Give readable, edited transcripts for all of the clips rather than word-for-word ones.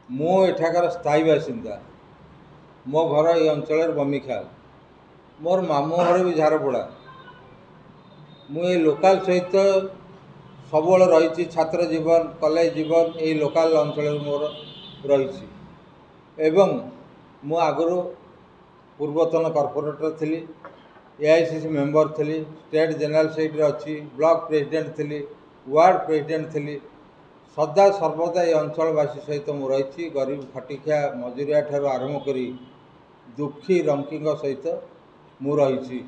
ମୁଁ ଏଠାକାର ସ୍ଥାୟୀ ବାସିନ୍ଦା। ମୋ ଘର ଏଇ ଅଞ୍ଚଳରେ ବମିଖାଲ, ମୋର ମାମୁଁ ଘର ବି ଝାରପଡ଼ା। ମୁଁ ଏଇ ଲୋକାଲ ସହିତ ସବୁବେଳେ ରହିଛି। ଛାତ୍ର ଜୀବନ, କଲେଜ ଜୀବନ ଏଇ ଲୋକାଲ ଅଞ୍ଚଳରେ ମୋର ରହିଛି ଏବଂ ମୁଁ ଆଗରୁ ପୂର୍ବତନ କର୍ପୋରେଟର ଥିଲି, AICC member ଥିଲି, ଷ୍ଟେଟ୍ ଜେନେରାଲ ସେକ୍ରେଟାରୀ ଅଛି, ବ୍ଲକ ପ୍ରେସିଡେଣ୍ଟ ଥିଲି, ୱାର୍ଡ଼ ପ୍ରେସିଡେଣ୍ଟ ଥିଲି। ସଦା ସର୍ବଦା ଏ ଅଞ୍ଚଳବାସୀ ସହିତ ମୁଁ ରହିଛି। ଗରିବ ଖଟିଖିଆ ମଜୁରିଆ ଠାରୁ ଆରମ୍ଭ କରି ଦୁଃଖୀ ରଙ୍କିଙ୍କ ସହିତ ମୁଁ ରହିଛି।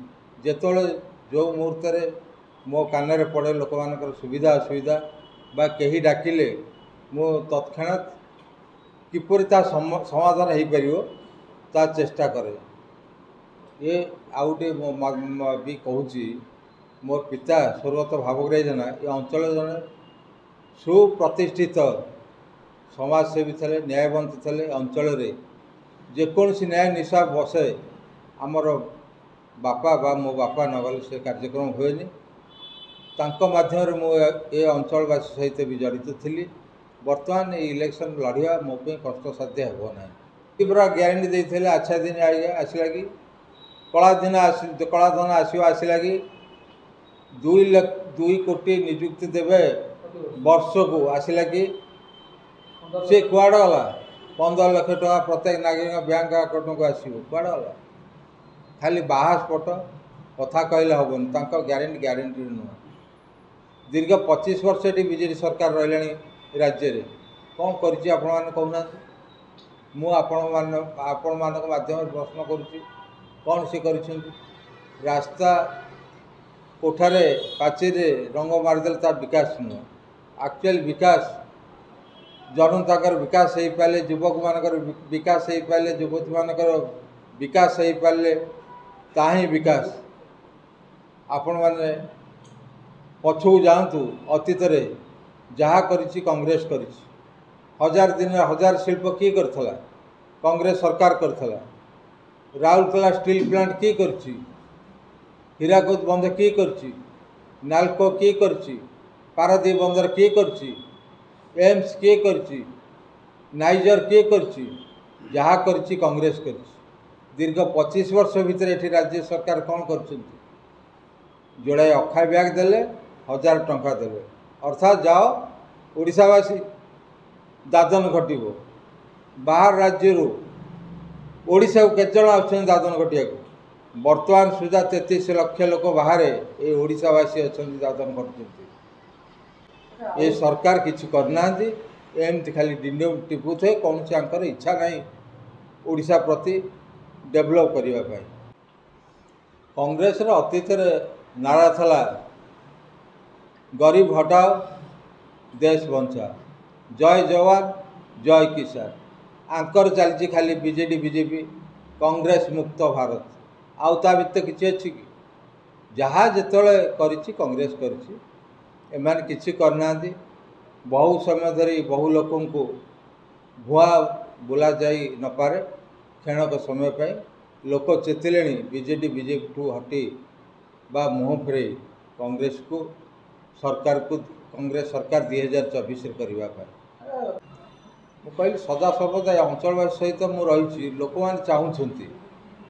ଯେତେବେଳେ ଯେଉଁ ମୁହୂର୍ତ୍ତରେ ମୋ କାନରେ ପଡ଼େ ଲୋକମାନଙ୍କର ସୁବିଧା ଅସୁବିଧା ବା କେହି ଡାକିଲେ, ମୁଁ ତତ୍କ୍ଷଣାତ୍ କିପରି ତା ସମାଧାନ ହେଇପାରିବ ତା ଚେଷ୍ଟା କରେ। ଏ ଆଉ ଗୋଟିଏ ବି କହୁଛି, ମୋ ପିତା ସ୍ୱର୍ଗତ ଭାବଗ୍ରାହୀ ଜେନା ଏ ଅଞ୍ଚଳରେ ଜଣେ ସୁପ୍ରତିଷ୍ଠିତ ସମାଜସେବୀ ଥିଲେ, ନ୍ୟାୟବନ୍ତ ଥିଲେ। ଅଞ୍ଚଳରେ ଯେକୌଣସି ନ୍ୟାୟ ନିଶା ବସେ, ଆମର ବାପା ବା ମୋ ବାପା ନଗଲେ ସେ କାର୍ଯ୍ୟକ୍ରମ ହୁଏନି। ତାଙ୍କ ମାଧ୍ୟମରେ ମୁଁ ଏ ଅଞ୍ଚଳବାସୀ ସହିତ ବି ଜଡ଼ିତ ଥିଲି। ବର୍ତ୍ତମାନ ଏଇ ଇଲେକ୍ସନ୍ ଲଢ଼ିବା ମୋ ପାଇଁ କଷ୍ଟସାଧ୍ୟ ହେବ ନାହିଁ। ପୁରା ଗ୍ୟାରେଣ୍ଟି ଦେଇଥିଲେ, ଆଚ୍ଛା ଦିନ ଆସିଲା କି? କଳା ଦିନ ଆସି, କଳା ଧନ ଆସିବ, ଆସିଲା କି? 2 ଲକ୍ଷ 2 କୋଟି ନିଯୁକ୍ତି ଦେବେ ବର୍ଷକୁ, ଆସିଲା କି? ସେ କୁଆଡ଼େ ଗଲା? 15 ଲକ୍ଷ ଟଙ୍କା ପ୍ରତ୍ୟେକ ନାଗରିକ ବ୍ୟାଙ୍କ ଆକାଉଣ୍ଟକୁ ଆସିବ, କୁଆଡ଼େ ଗଲା? ଖାଲି ବାହାସ୍ଫୋଟ କଥା କହିଲେ ହେବନି। ତାଙ୍କ ଗ୍ୟାରେଣ୍ଟି ଗ୍ୟାରେଣ୍ଟି ନୁହଁ। ଦୀର୍ଘ 25 ବର୍ଷ ଏଠି ବିଜେଡ଼ି ସରକାର ରହିଲାଣି ରାଜ୍ୟରେ, କ'ଣ କରିଛି ଆପଣମାନେ କହୁନାହାନ୍ତି? ମୁଁ ଆପଣମାନଙ୍କ ମାଧ୍ୟମରେ ପ୍ରଶ୍ନ କରୁଛି, କ'ଣ ସେ କରିଛନ୍ତି? ରାସ୍ତା କୋଠାରେ ପାଚେରୀରେ ରଙ୍ଗ ମାରିଦେଲେ ତା ବିକାଶ ନୁହଁ। ଆକ୍ଚୁଆଲି ବିକାଶ ଜନତାଙ୍କର ବିକାଶ ହେଇପାରିଲେ, ଯୁବକମାନଙ୍କର ବିକାଶ ହେଇପାରିଲେ, ଯୁବତୀମାନଙ୍କର ବିକାଶ ହେଇପାରିଲେ ତାହା ହିଁ ବିକାଶ। ଆପଣମାନେ ପଛକୁ ଯାଆନ୍ତୁ ଅତୀତରେ, ଯାହା କରିଛି କଂଗ୍ରେସ କରିଛି। 1000 ଦିନରେ 1000 ଶିଳ୍ପ କିଏ କରିଥିଲା? କଂଗ୍ରେସ ସରକାର କରିଥିଲା। ରାଉରକେଲା ଷ୍ଟିଲ୍ ପ୍ଲାଣ୍ଟ କିଏ କରିଛି? ହୀରାକୁଦ ବନ୍ଧ କିଏ କରିଛି? ନାଲକୋ କିଏ କରିଛି? ପାରାଦୀପ ବନ୍ଦର କିଏ କରିଛି? ଏମ୍ସ କିଏ କରିଛି? ନାଇଜର କିଏ କରିଛି? ଯାହା କରିଛି କଂଗ୍ରେସ କରିଛି। ଦୀର୍ଘ 25 ବର୍ଷ ଭିତରେ ଏଠି ରାଜ୍ୟ ସରକାର କ'ଣ କରିଛନ୍ତି? ଯୋଡ଼ାଏ ଅଖା ବ୍ୟାଗ୍ ଦେଲେ, 1000 ଟଙ୍କା ଦେଲେ, ଅର୍ଥାତ୍ ଯାଅ ଓଡ଼ିଶାବାସୀ ଦାଦନ ଖଟିବ। ବାହାର ରାଜ୍ୟରୁ ଓଡ଼ିଶାକୁ କେତେଜଣ ଆସୁଛନ୍ତି ଦାଦନ ଖଟିବାକୁ? ବର୍ତ୍ତମାନ ସୁଦ୍ଧା 33 ଲକ୍ଷ ଲୋକ ବାହାରେ ଏଇ ଓଡ଼ିଶାବାସୀ ଅଛନ୍ତି, ଦାଦନ ଖଟୁଛନ୍ତି। ଏ ସରକାର କିଛି କରିନାହାନ୍ତି, ଏମିତି ଖାଲି ଡିଣ୍ଡିମ ଟିପୁଥିବେ। କୌଣସି ଆଙ୍କର ଇଚ୍ଛା ନାହିଁ ଓଡ଼ିଶା ପ୍ରତି ଡେଭଲପ୍ କରିବା ପାଇଁ। କଂଗ୍ରେସର ଅତୀତରେ ନାରା ଥିଲା ଗରିବ ହଟାଓ ଦେଶ ବଞ୍ଚାଅ, ଜୟ ଯବାନ ଜୟ କିଷାନ। ଆଙ୍କର ଚାଲିଛି ଖାଲି ବିଜେଡ଼ି ବିଜେପି, କଂଗ୍ରେସ ମୁକ୍ତ ଭାରତ। ଆଉ ତା ଭିତରେ କିଛି ଅଛି କି? ଯାହା ଯେତେବେଳେ କରିଛି କଂଗ୍ରେସ କରିଛି, ଏମାନେ କିଛି କରିନାହାନ୍ତି। ବହୁ ସମୟ ଧରି ବହୁ ଲୋକଙ୍କୁ ଭୁଆଁ ବୁଲା ଯାଇ ନପାରେ। କ୍ଷଣକ ସମୟ ପାଇଁ ଲୋକ ଚେତିଲେଣି, ବିଜେଡ଼ି ବିଜେପିଠୁ ହଟି ବା ମୁହଁ ଫେରେଇ କଂଗ୍ରେସକୁ ସରକାରକୁ, କଂଗ୍ରେସ ସରକାର 2024ରେ କରିବା ପାଇଁ। ମୁଁ କହିଲି, ସଦାସର୍ବଦା ଏ ଅଞ୍ଚଳବାସୀ ସହିତ ମୁଁ ରହିଛି। ଲୋକମାନେ ଚାହୁଁଛନ୍ତି